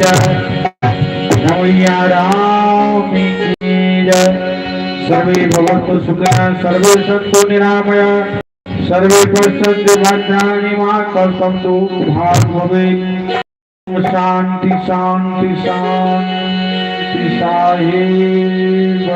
रमैया राम की जय। सर्वे भवन्तु सुखिनः, सर्वे सन्तु निरामया, सर्वे पश्यन्ति भद्राणि मा कल्पं दुःख भवेत्। शांति शांति शांति साहेब।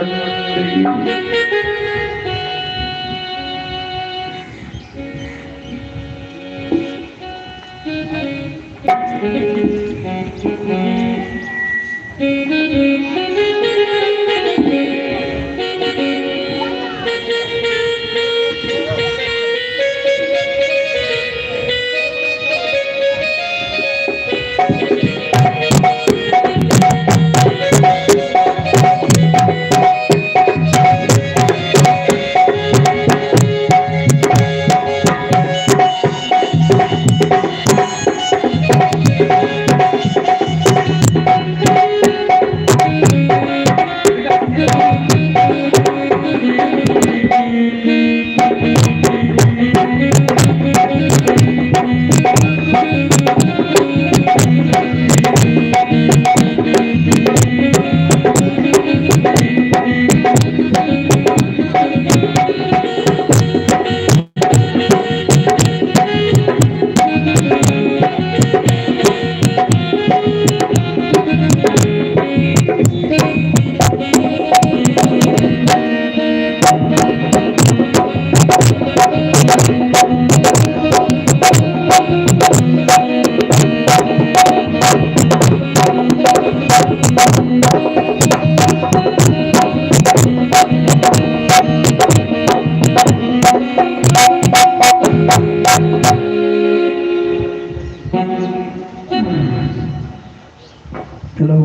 Hello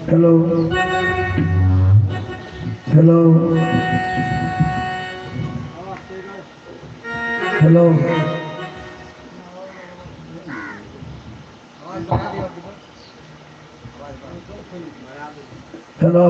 hello hello hello hello.